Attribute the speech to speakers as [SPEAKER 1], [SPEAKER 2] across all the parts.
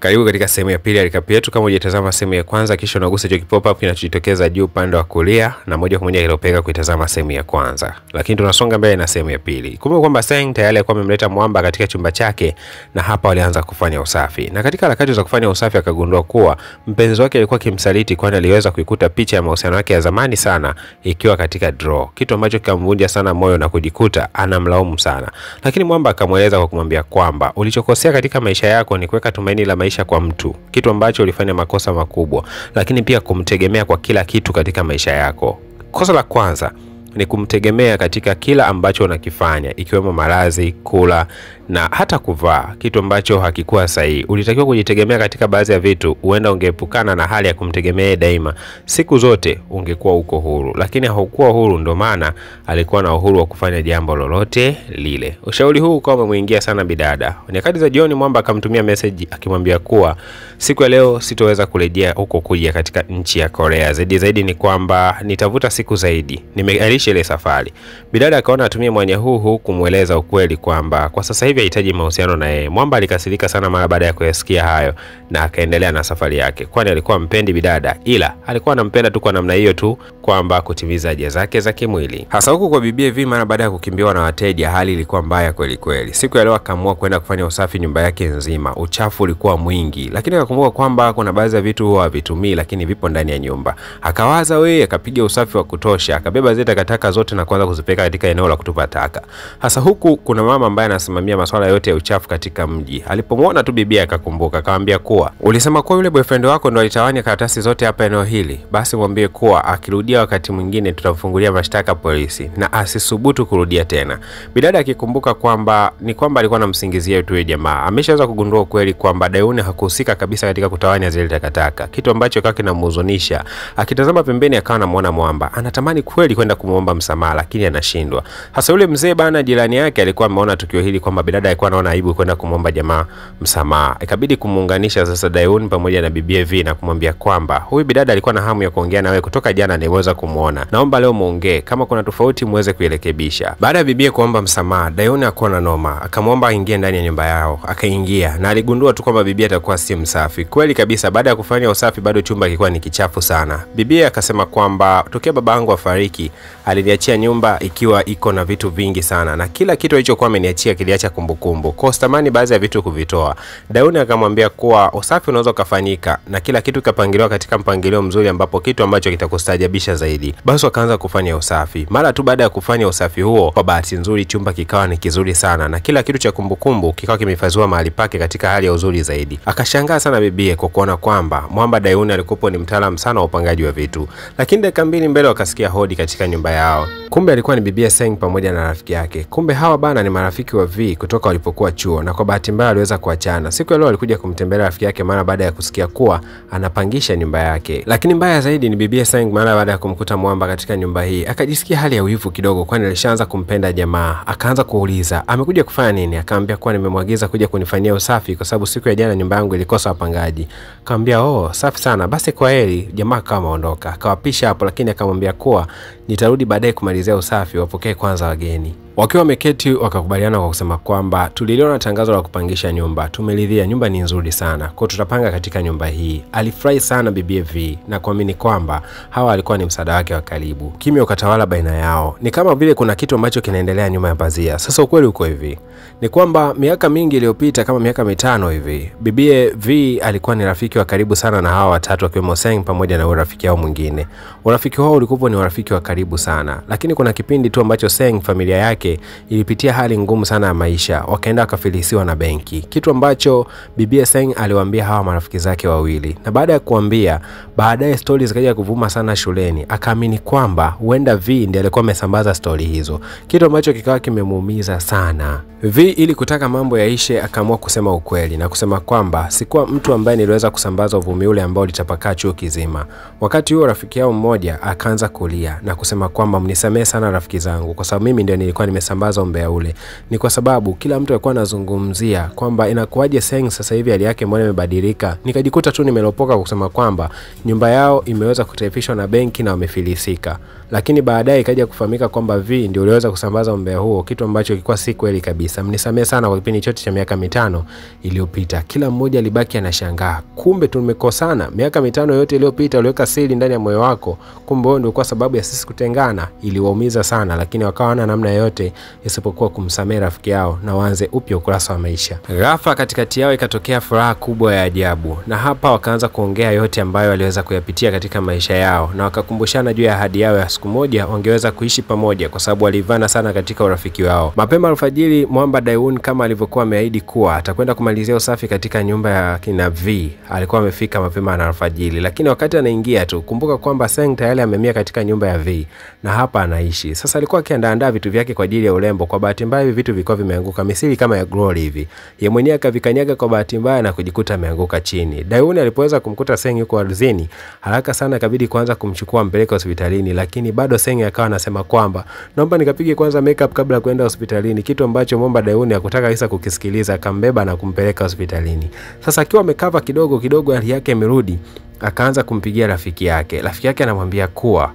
[SPEAKER 1] Karibu katika sehemu ya pili ya recap yetu. Kama hujatazama sehemu ya kwanza, kisha unagusa hicho pop up kinachojitokeza juu upande wa kulia na moja kwa moja kilopeka kuitazama sehemu ya kwanza. Lakini tunasonga mbele na sehemu ya pili. Kumbuka kwamba Seng tayari alikuwa amemleta Mwamba katika chumba chake na hapa walianza kufanya usafi. Na katika harakati za kufanya usafi akagundua kuwa mpenzi wake alikuwa kimsaliti, kwani aliweza kuikuta picha ya mahusiano yake ya zamani sana ikiwa katika draw. Kitu ambacho kikamvunja sana moyo na kujikuta anamlaumu sana. Lakini Mwamba akamweleza kwa kumwambia kwamba ulichokosea katika maisha yako ni kuweka tumaini la maisha kwa mtu, kitu ambacho ulifanya makosa makubwa, lakini pia kumtegemea kwa kila kitu katika maisha yako. Kosa la kwanza ni kumtegemea katika kila ambacho unakifanya, ikiwemo malazi, kula na hata kuvaa, kitu ambacho hakikuwa sahihi. Ulitakiwa kujitegemea katika baadhi ya vitu, huenda ungeepukana na hali ya kumtegemea daima. Siku zote ungekuwa uko huru, lakini haukuwa huru, ndo maana alikuwa na uhuru wa kufanya jambo lolote lile. Ushauri huu ukawa umemuingia sana bidada. Nyakati za jioni Mwamba akamtumia message akimwambia kuwa siku ya leo sitoweza kurejea huko kuja katika nchi ya Korea. Zaidi ni kwamba nitavuta siku zaidi, nimeahirisha ile safari. Bidada akaona atumie mwanya huu kumueleza ukweli kwamba kwa sasa hivi hahitaji mahusiano na yeye. Mwamba alikasirika sana mara baada ya kuyasikia hayo na akaendelea na safari yake, kwani alikuwa mpendi bidada, ila alikuwa anampenda tu kwa namna hiyo tu, kwamba kutimiza haja zake za kimwili. Hasa huku kwa bibie V mara baada ya kukimbiwa na wateja, hali ilikuwa mbaya kweli kweli. Siku ya leo akaamua kwenda kufanya usafi nyumba yake nzima. Uchafu ulikuwa mwingi, lakini akakumbuka kwamba kuna baadhi ya vitu huwa havitumii lakini vipo ndani ya nyumba. Akawaza wewe, akapiga usafi wa kutosha, akabeba zile takataka zote na kuanza kuzipeka katika eneo la kutupa taka. Hasa huku kuna mama ambaye anasimamia masuala yote ya uchafu katika mji. Alipomwona tu bibia akakumbuka, akamwambia kuwa ulisema kuwa yule boyfriend wako ndo alitawanya karatasi zote hapa eneo hili, basi mwambie kuwa akirudia wakati mwingine tutamfungulia mashtaka polisi na asisubutu kurudia tena. Bidada akikumbuka kwamba ni kwamba alikuwa anamsingizia tu yule jamaa, ameshaweza kugundua ukweli kwamba Dayuni hakuhusika kabisa katika kutawanya zile takataka, kitu ambacho kaka kinamhuzunisha. Akitazama pembeni akawa anamuona Mwamba, anatamani kweli kwenda kumuomba msamaha lakini anashindwa. Hasa yule mzee bana jirani yake alikuwa ameona tukio hili kwamba bidada alikuwa anaona aibu kwenda kumuomba jamaa msamaha. Ikabidi kumuunganisha sasa Dayuni pamoja na bibie V na kumwambia kwamba huyu bidada alikuwa na hamu ya kuongea na wewe kutoka jana, niweza kumuona. Naomba leo muongee, kama kuna tofauti muweze kuirekebisha. Baada ya bibie kuomba msamaha, Dayuni hakuwa na noma, akamwomba aingie ndani ya nyumba yao. Akaingia na aligundua tu kwamba bibie atakuwa si msafi. Kweli kabisa, baada ya kufanya usafi bado chumba kilikuwa ni kichafu sana. Bibie akasema kwamba tokea babangu afariki aliniachia nyumba ikiwa iko na vitu vingi sana, na kila kitu alichokuwa ameniachia kiliacha kumbukumbu. Kwa sitamani baadhi ya vitu kuvitoa. Dayuni akamwambia kuwa usafi unaweza kufanyika na kila kitu kikapangiliwa katika mpangilio mzuri, ambapo kitu ambacho kitakustajabisha zaidi. Basi wakaanza kufanya usafi. Mara tu baada ya kufanya usafi huo, kwa bahati nzuri chumba kikawa ni kizuri sana na kila kitu cha kumbukumbu kikawa kimehifadhiwa mahali pake katika hali ya uzuri zaidi. Akashangaa sana bibie kwa kuona kwamba Mwamba Dayuni alikuwa ni mtaalamu sana wa upangaji wa vitu. Lakini dakika mbili mbele wakasikia hodi katika nyumba yao. Kumbe alikuwa ni bibie Seng pamoja na rafiki yake. Kumbe hawa bana ni marafiki wa V kutoka walipokuwa chuo, na kwa bahati mbaya aliweza kuachana. Siku ya leo alikuja kumtembelea rafiki yake mara baada ya kusikia kuwa anapangisha nyumba yake. Lakini mbaya zaidi ni bibie Seng mara baada ya kumkuta Mwamba katika nyumba hii akajisikia hali ya wivu kidogo, kwani alishaanza kumpenda jamaa. Akaanza kuuliza amekuja kufanya nini. Akaambia kuwa nimemwagiza kuja kunifanyia usafi kwa sababu siku ya jana nyumba yangu ilikosa wapangaji. Akamwambia oh, safi sana, basi kwa heri. Jamaa kama aondoka akawapisha hapo, lakini akamwambia kuwa nitarudi baadaye kumalizia usafi, wapokee kwanza wageni. Wakiwa wameketi wakakubaliana kwa kusema kwamba tuliliona tangazo la kupangisha nyumba, tumeridhia, nyumba ni nzuri sana, kwa tutapanga katika nyumba hii. Alifurahi sana bibie V na kuamini kwamba hawa alikuwa ni msaada wake wa karibu. Kimya ukatawala baina yao, ni kama vile kuna kitu ambacho kinaendelea nyuma ya pazia. Sasa ukweli uko hivi, ni kwamba miaka mingi iliyopita, kama miaka 5 hivi, bibie V alikuwa ni rafiki wa karibu sana na hawa watatu akiwemo Seng pamoja na urafiki wao mwingine. Urafiki wao ulikuwa ni urafiki wa karibu sana, lakini kuna kipindi tu ambacho Seng familia yake ilipitia hali ngumu sana ya maisha, wakaenda wakafilisiwa na benki, kitu ambacho bibie Seng aliwaambia hawa marafiki zake wawili. Na baada ya kuambia, baadaye stories zikaja kuvuma sana shuleni, akaamini kwamba huenda V ndiye alikuwa amesambaza story hizo, kitu ambacho kikawa kimemuumiza sana. V ili kutaka mambo yaishe akaamua kusema ukweli na kusema kwamba sikuwa mtu ambaye niliweza kusambaza uvumi ule ambao ulitapakaa chuo kizima. Wakati huo rafiki yao mmoja akaanza kulia na kusema kwamba mnisamee sana rafiki zangu, kwa sababu mimi ndiye nilikuwa nimesambaza umbea ule. Ni kwa sababu kila mtu alikuwa anazungumzia kwamba inakuwaje Seng sasa hivi hali yake mbona imebadilika. Nikajikuta tu nimelopoka kusema kwamba nyumba yao imeweza kutaifishwa na benki na wamefilisika. Lakini baadaye ikaja kufahamika kwamba V ndio uliweza kusambaza umbea huo, kitu ambacho kilikuwa si kweli kabisa. Mnisamee sana kwa kipindi chote cha miaka 5 iliyopita. Kila mmoja alibaki anashangaa, kumbe tumekosana miaka 5 yote iliyopita, uliweka siri ndani ya moyo wako, kumbe wewe ndio kwa sababu ya sisi kutengana. Iliwaumiza sana, lakini wakawa na namna yote isipokuwa kumsamehe rafiki yao na waanze upya ukurasa wa maisha. Ghafla katikati yao ikatokea furaha kubwa ya ajabu, na hapa wakaanza kuongea yote ambayo waliweza kuyapitia katika maisha yao, na wakakumbushana juu ya ahadi yao ya siku moja wangeweza kuishi pamoja, kwa sababu walivana sana katika urafiki wao. Mapema alfajiri, mwamba Daewon kama alivyokuwa ameahidi kuwa atakwenda kumalizia usafi katika nyumba ya kina V, alikuwa amefika mapema na alfajiri. Lakini wakati anaingia tu, kumbuka kwamba Seng tayari amemia katika nyumba ya V na hapa anaishi. Sasa alikuwa akiandaa vitu vyake kwa ajili ya urembo. Kwa bahati mbaya hivi vitu vilikuwa vimeanguka misili kama ya Glory hivi. Yeye mwenyewe akavikanyaga kwa bahati mbaya na kujikuta ameanguka chini. Daewon alipoweza kumkuta Seng yuko ardhini, haraka sana ikabidi kuanza kumchukua mpeleke hospitalini, lakini bado Seng akawa anasema kwamba naomba nikapige kwanza makeup kabla kwenda hospitalini, kitu ambacho mwamba Daewon hakutaka kabisa kukisikiliza, akambeba na kumpeleka hospitalini. Sasa akiwa amekava kidogo kidogo hali yake imerudi, akaanza kumpigia rafiki yake. Rafiki yake anamwambia kuwa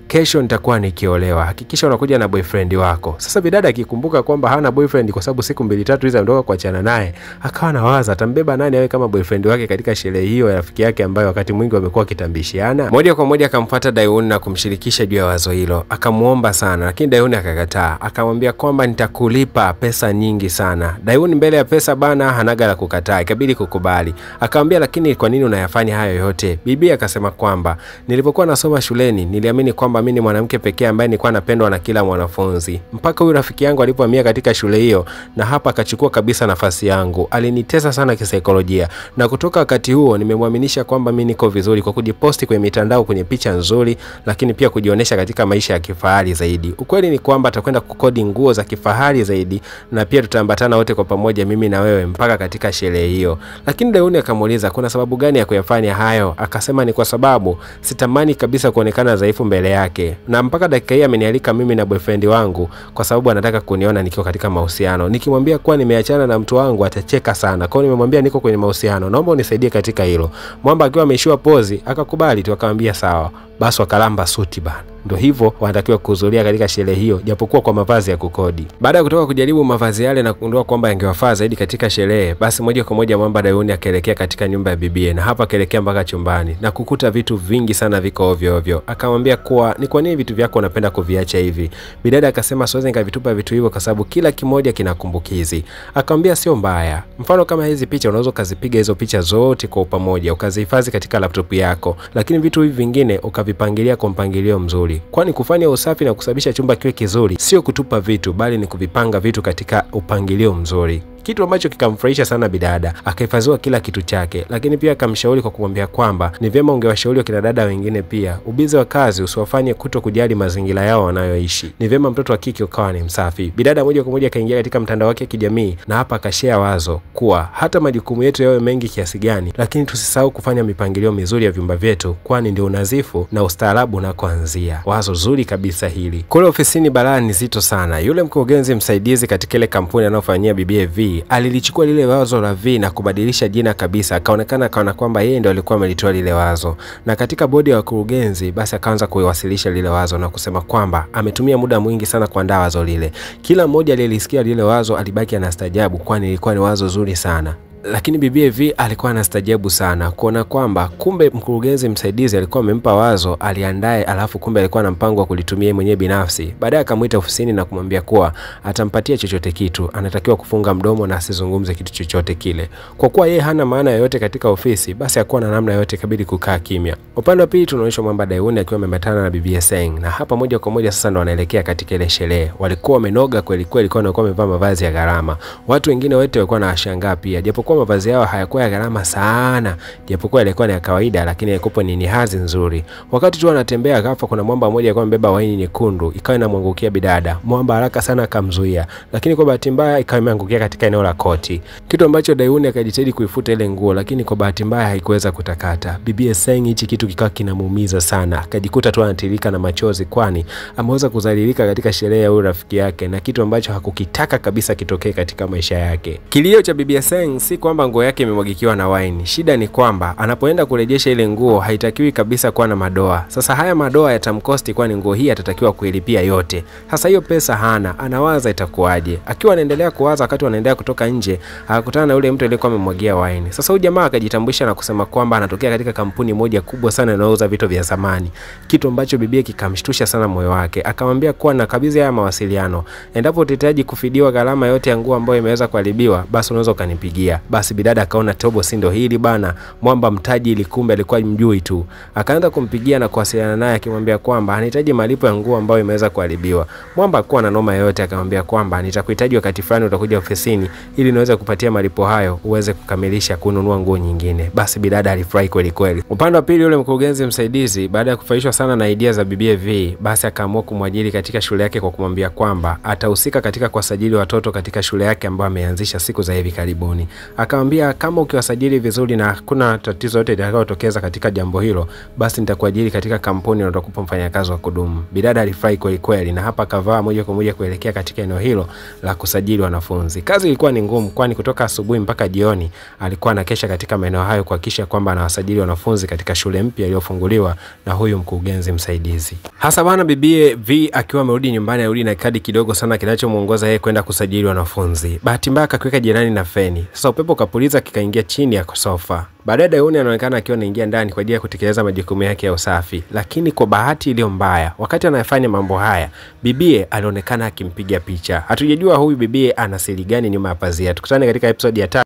[SPEAKER 1] kesho nitakuwa nikiolewa, hakikisha unakuja na boyfriend wako. Sasa bidada akikumbuka kwamba hana boyfriend kwa sababu siku 2-3 hizi ametoka kuachana naye, akawa anawaza atambeba nani awe kama boyfriend wake katika sherehe hiyo ya rafiki yake ambayo wakati mwingi wamekuwa kitambishiana. Moja kwa moja akamfuata Daewon na kumshirikisha juu ya wazo hilo, akamuomba sana, lakini Daewon akakataa. Akamwambia kwamba nitakulipa pesa nyingi sana. Daewon mbele ya pesa bana hanaga la kukataa, ikabidi kukubali. Akamwambia lakini kwa nini unayafanya hayo yote? Bibi akasema kwamba nilipokuwa nasoma shuleni niliamini kwamba mimi ni mwanamke pekee ambaye nilikuwa napendwa na kila mwanafunzi, mpaka huyu rafiki yangu alipohamia katika shule hiyo na hapa akachukua kabisa nafasi yangu. Alinitesa sana kisaikolojia, na kutoka wakati huo nimemwaminisha kwamba mimi niko vizuri kwa kujiposti kwenye mitandao kwenye picha nzuri, lakini pia kujionyesha katika maisha ya kifahari zaidi. Ukweli ni kwamba atakwenda kukodi nguo za kifahari zaidi na pia tutaambatana wote kwa pamoja mimi na wewe mpaka katika sherehe hiyo. Lakini Daewon akamuuliza kuna sababu gani ya kuyafanya hayo? Akasema ni kwa sababu sitamani kabisa kuonekana dhaifu mbele yake, na mpaka dakika hii amenialika mimi na boyfriend wangu kwa sababu anataka kuniona nikiwa katika mahusiano. Nikimwambia kuwa nimeachana na mtu wangu atacheka sana. Kwa hiyo nimemwambia niko kwenye mahusiano, naomba unisaidie katika hilo. Mwamba akiwa ameishiwa pozi akakubali tu, akamwambia sawa. Basi wakalamba suti bana. Ndio hivyo wanatakiwa kuhudhuria katika sherehe hiyo, japokuwa kwa mavazi ya kukodi. Baada ya kutoka kujaribu mavazi yale na kugundua kwamba yangewafaa zaidi katika sherehe, basi moja kwa moja mwamba Daewon akaelekea katika nyumba ya bibie, na hapa akaelekea mpaka chumbani na kukuta vitu vingi sana viko ovyo ovyo. Akamwambia kuwa ni kwa nini vitu vyako unapenda kuviacha hivi? Bidada akasema siwezi nikavitupa vitu hivyo kwa sababu kila kimoja kina kumbukizi. Akamwambia sio mbaya, mfano kama hizi picha unaweza ukazipiga hizo picha zote kwa pamoja ukazihifadhi katika laptop yako, lakini vitu hivi vingine ukavipangilia kwa mpangilio mzuri, kwani kufanya usafi na kusababisha chumba kiwe kizuri sio kutupa vitu, bali ni kuvipanga vitu katika upangilio mzuri. Kitu ambacho kikamfurahisha sana bidada, akahifadhiwa kila kitu chake. Lakini pia akamshauri kwa kumwambia kwamba ni vyema ungewashauri wakina dada wengine pia, ubizi wa kazi usiwafanye kuto kujali mazingira yao wanayoishi, ni vyema mtoto wa kike ukawa ni msafi. Bidada moja kwa moja akaingia katika mtandao wake kijamii na hapa akashare wazo kuwa hata majukumu yetu yawe mengi kiasi gani, lakini tusisahau kufanya mipangilio mizuri ya vyumba vyetu, kwani ndio unadhifu na ustaarabu unakoanzia. Wazo zuri kabisa hili. Kule ofisini balaa ni zito sana. Yule mkurugenzi msaidizi katika ile kampuni anayofanyia bibi V alilichukua lile wazo la V na kubadilisha jina kabisa, akaonekana kana kwamba yeye ndio alikuwa amelitoa lile wazo. Na katika bodi ya wakurugenzi basi akaanza kuiwasilisha lile wazo na kusema kwamba ametumia muda mwingi sana kuandaa wazo lile. Kila mmoja aliyelisikia lile wazo alibaki anastaajabu, kwani ilikuwa ni wazo zuri sana. Lakini bibi V alikuwa anastaajabu sana kuona kwamba kumbe mkurugenzi msaidizi alikuwa amempa wazo aliandae, alafu kumbe alikuwa na mpango wa kulitumia mwenyewe binafsi. Baadaye akamuita ofisini na kumwambia kuwa atampatia chochote kitu, anatakiwa kufunga mdomo na asizungumze kitu chochote kile. Kwa kuwa yeye hana maana yoyote katika ofisi, basi hakuwa na namna yoyote, ikabidi kukaa kimya. Upande wa pili tunaonyeshwa mwamba Daewon akiwa ameambatana na bibi Seng, na hapa moja kwa moja sasa ndo wanaelekea katika ile sherehe. Walikuwa wamenoga kweli kweli, kwa walikuwa wamevaa mavazi ya gharama. Watu wengine wote walikuwa wanashangaa pia, japokuwa mavazi yao hayakuwa ya gharama sana, japokuwa yalikuwa ni ya kawaida, lakini yalikuwa ni hazi nzuri. Wakati tu wanatembea, ghafla kuna mwamba mmoja alikuwa amebeba waini nyekundu, ikawa inamwangukia bidada. Mwamba haraka sana akamzuia, lakini kwa bahati mbaya ikawa imeangukia katika eneo la koti, kitu ambacho Daewon akajitahidi kuifuta ile nguo, lakini kwa bahati mbaya haikuweza kutakata. Bibi Seng hichi kitu kikawa kinamuumiza sana, akajikuta tu anatirika na machozi, kwani ameweza kudhalilika katika sherehe ya huyu rafiki yake, na kitu ambacho hakukitaka kabisa kitokee katika maisha yake. Kilio cha Bibi Seng si kwamba nguo yake imemwagikiwa na wine. Shida ni kwamba anapoenda kurejesha ile nguo haitakiwi kabisa kuwa na madoa. Sasa haya madoa yatamkosti, kwani nguo hii atatakiwa kuilipia yote. Sasa hiyo pesa hana, anawaza itakuwaje. Akiwa anaendelea kuwaza, wakati anaendelea kutoka nje, akakutana na yule mtu aliyekuwa amemwagia wine. Sasa huyu jamaa akajitambulisha na kusema kwamba anatokea katika kampuni moja kubwa sana inayouza vitu vya zamani, kitu ambacho bibie kikamshtusha sana moyo wake. Akamwambia kuwa nakabidhi haya mawasiliano, endapo utahitaji kufidiwa gharama yote ya nguo ambayo imeweza kuharibiwa, basi unaweza ukanipigia. Basi bidada akaona tobo si ndio hili bana, mwamba mtaji ili kumbe alikuwa mjui tu. Akaanza kumpigia na kuwasiliana naye akimwambia kwamba anahitaji malipo ya nguo ambayo imeweza kuharibiwa. Mwamba hakuwa na noma yoyote, akamwambia kwamba nitakuhitaji wakati fulani, utakuja ofisini ili niweze kupatia malipo hayo uweze kukamilisha kununua nguo nyingine. Basi bidada alifurahi kweli kweli. Upande wa pili, yule mkurugenzi msaidizi baada ya kufurahishwa sana na idea za bibie V, basi akaamua kumwajiri katika shule yake kwa kumwambia kwamba atahusika katika kuwasajili watoto katika shule yake ambayo ameanzisha siku za hivi karibuni. Akamwambia kama ukiwasajili vizuri na hakuna tatizo yote litakalotokeza katika jambo hilo, basi nitakuajiri katika kampuni na utakupa mfanyakazi wa kudumu. Bidada alifurahi kweli kweli, na hapa akavaa moja kwa moja kuelekea katika eneo hilo la kusajili wanafunzi. Kazi ilikuwa ni ngumu, kwani kutoka asubuhi mpaka jioni alikuwa anakesha katika maeneo hayo kuhakikisha kwamba anawasajili wanafunzi katika shule mpya iliyofunguliwa na huyu mkurugenzi msaidizi. Hasa bana, bibie V akiwa amerudi nyumbani, arudi na kadi kidogo sana kinachomuongoza yeye kwenda kusajili wanafunzi. Bahati mbaya akakiweka jirani na feni. Sasa upepo ukapuliza kikaingia chini ya sofa. Baadaye Dayuni anaonekana akiwa anaingia ndani kwa ajili ya kutekeleza majukumu yake ya usafi, lakini kwa bahati iliyo mbaya, wakati anafanya mambo haya, bibie alionekana akimpiga picha. Hatujajua huyu bibie ana siri gani nyuma ya pazia. Tukutane katika episode ya 3.